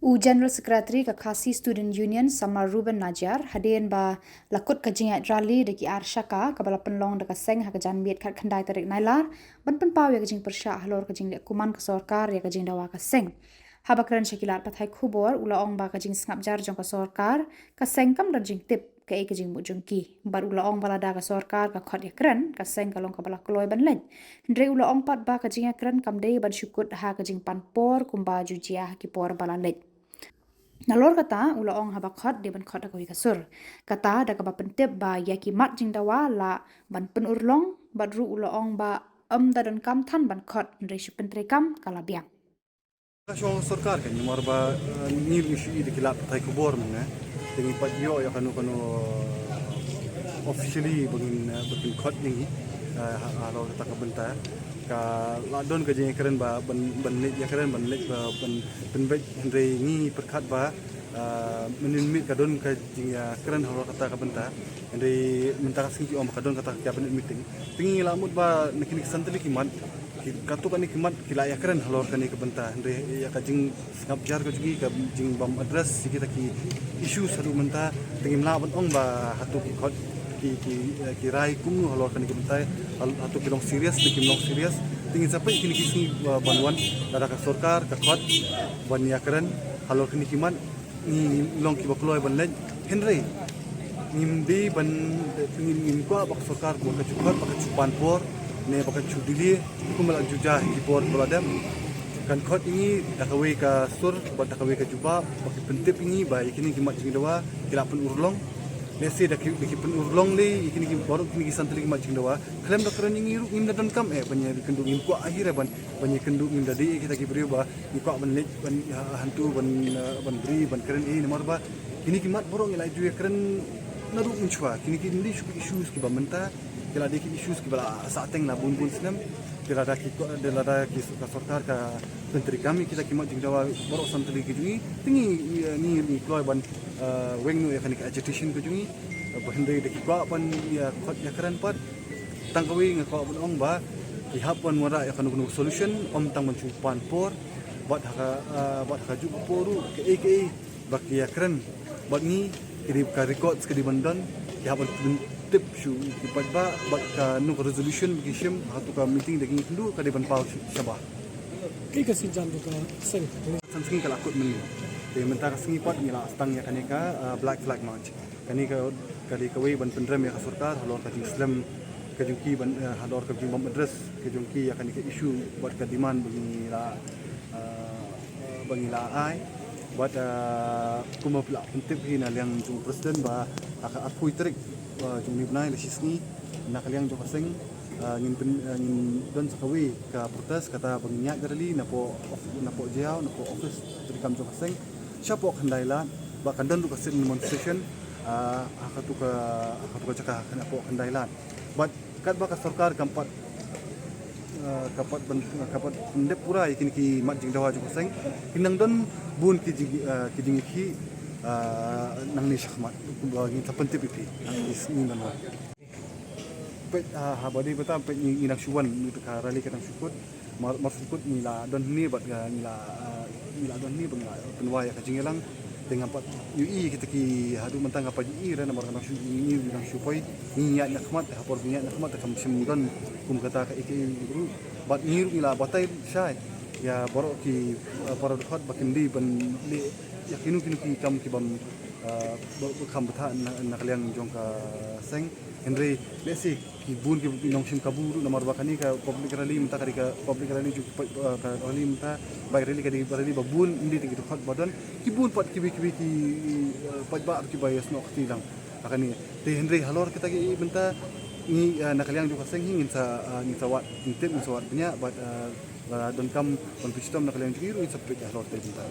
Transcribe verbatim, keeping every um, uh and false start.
U General Secretary ka Khasi Student Union, Samar Reuben Najiar, hadien ba la kut ka jingïaid rally da ki ar shaka kaba la pynlong da ka seng ha ka janmiet khatkhyndai tarik Nailar, ban pynpaw ïa ka jingpyrshah halor ka jingleh kuman ka sorkar ïa ka jingdawa ka seng. Haba kren sha ki lad pathai khubor, u la ong ba ka jingsngap jar jong ka sorkar, ka seng kam don jingtip kaei ka jingmut jong ki. Bad u la ong ba lada ka sorkar ka khot ïakren, ka seng ka long kaba la kloi ban leit. Hynrei u la ong pat ba ka jingïakren kam dei ban shu kut ha ka jingpan por kumba ju jia ha ki por ba la leit. Nalor kata, u la ong haba khot dei ban khot da kawei ka sur. Kata da kaba pyntip ba ïa ki mat jingdawa lah ban pynurlong, bad ruh u la ong ba ym da donkam than ban khot, hynrei shu pyntreikam ka la biang. Ka shong sorkar ka, namar ba, eh, ngi ruh ngi shu ïohi da ki lad pathai khubor mynne. Te ngi pat ïoh ïa kano kano, eh, officially ba ngin, eh, ba kin khot ïa ngi, eh, ha, halor kata ka bynta. Ka la don ka jingïakren ba ban, ban leit ïakren, ban leit ba ban, ban pynbeit, hynrei ngi pyrkhat ba, ah, mynnin miet ka don ka jingïakren halor kata ka bynta. Hynrei mynta ka sngi ki ong ba ka don kata ka cabinet meeting. Te ngi la mut ba na kine ki san tylli ki mat, ki, katto katne ki mat ki la ïakren halor kane ka bynta. Hynrei ïa ka jingsngap jar ka jong ngi, ka jingbym address ïa kita ki issues haduh mynta. Te ngim lah ban ong ba hato ki khot, ki, ki, eh, ki rai kumno halor kane ka bynta. Hal-, hato ki long serious ne kim long serious. Te ngin sa peit kine ki sngi, eh, ban wan, lada ka sorkar ka khot ban ïakren halor kine ki mat, ngi long kiba kloi ban leit. Hynrei ngim dei ban, ngim, ngim kwah ba ka sorkar ba kan shu khot, ba kan shu pan por, ne ba kan shu delay kumba la ju jia ha ki por ba la dep. Kan khot ïa ngi da kawei ka sur bad da kawei ka jubab, ba ki pyntip ïa ngi ba ïa kine ki mat jingdawa ki la pynurlong. Lehse da ki, da ki pynurlong lei ïa kine ki, baroh kine ki san tylli ki mat jingdawa. Khlem da kren ïa ngi ruh ngim da donkam eh ban ïakynduh, ngim kwah hi re ban, ban ïakynduh, ngim da dei eh kita ki briew ba ngi kwah ban leit ban, ha, hangto ban, eh, ban bri ban kren eh, namar ba kine ki mat baroh ngi la ju ïakren naduh mynshuwa. Kine ki ym dei shuh ki issues kiba mynta, ki la dei ki issues kiba la sahteng la bun bun snem. Te lada ki, te lada ki, ka sorkar ka pyntreikam ïa kita ki mat jingdawa baroh san tylli ki jong ngi, te ngi, ngi, ngi kloi ban, eh, weng noh ïa kane ka agitation ka jong ngi. Eh, ba hynrei da ki kwah ban ïa khot ïakren pat, tang kawei nga kwah ban ong ba ki hap ban wanrah ïa kano kano solution, ym tang ban shu pan por. Bad ha ka, ah, bad ha kajuh ka por ruh, kaei kaei ba ki ïakren bad ngi, ki dei, ka records ka dei ban don, ki hap ban pyntip sha ki paidbah, bad kano ka resolution ba ki shim ha kato ka meeting da ki ïakynduh, ka dei ban paw shabar. Kaei ka sienjam jong ka seng? San sngi ka la kut mynne. Te mynta ka sngi pat ngi la sdang ïa kane ka, ah, Black Flag March. Kane ka, ka dei kawei ban pynrem ïa ka sorkar halor ka jingslem ka jong ki ban, eh, halor ka jingbym address ka jong ki ïa kane ka issue bad ka demand ba ngi la, eh, ba ngi la ai. Bad, eh, kumba la pyntip hi na liang jong u president ba ha ka arphew tarik, eh, jong une u bnai, la shisngi, na ka liang jong ka seng, eh, ngin pyn, eh, ngin don sa kawei ka protest, kata ba ngin ïaid rally napoh of-, napoh Jaïaw, napoh office treikam jong ka seng shapoh Khyndai Lad, ba kan don ruh ka sit-in demonstration, ah, ha kato ka, ha kato ka jaka hapoh Khyndai Lad. Bad katba ka sorkar kam pat, ah, kam pat ban, kam pat pyndep pura ïa kine ki mat jingdawa jong ka seng, kin nang don bun ki jing, ah, ki jingïakhih, ah, nangne shakhmat, kumba ngin sa pyntip ïa phi nangne, ngin don. Peit, ah, haba dei mynta peit ngi, ngi dang shu wan, ngi, ka rally ka dang shu kut. Mar, mar shu kut ngi la don hangne bad, ah, ngi la, ah, ngi la don hangne bad ngi la pynwai ïa ka jingïalang. Te ngam pat ïohi kita ki, haduh mynta ngam pat ïohi re namar ka dang shu, ngi, ngi dang shu poi. Ngi ïaid na khmat, ha por ngi ïaid na khmat te kam shym don kum kata kaei kaei ruh. Bad ngi ruh ngi la batai shai ïa baroh ki, ah, para dkhot ba kim dei ban leh ïa kino kino ki kam ki bym, ah, ba, ba kham bthah na, na ka liang jong ka seng. Hynrei lehse ki bun ki nongshim kabu ruh namar ba kane ka public rally mynta ka dei ka public rally jong ki paid, eh, ka rally mynta, bike rally ka dei rally ba bun, ym dei tang ki dkhot ba don, ki bun pat kiwei kiwei ki, eh, paidbah kiba ïasnoh kti lang ha kane. Te hynrei halor kita ki mynta ngi, eh, na ka liang jong ka seng hi ngin sa, eh, ngin sa wad, ngin tip, ngin sa wad bniah bad, eh, lada donkam ban pynshitom na ka liang jong ngi ruh ngin sa peit halor te mynta.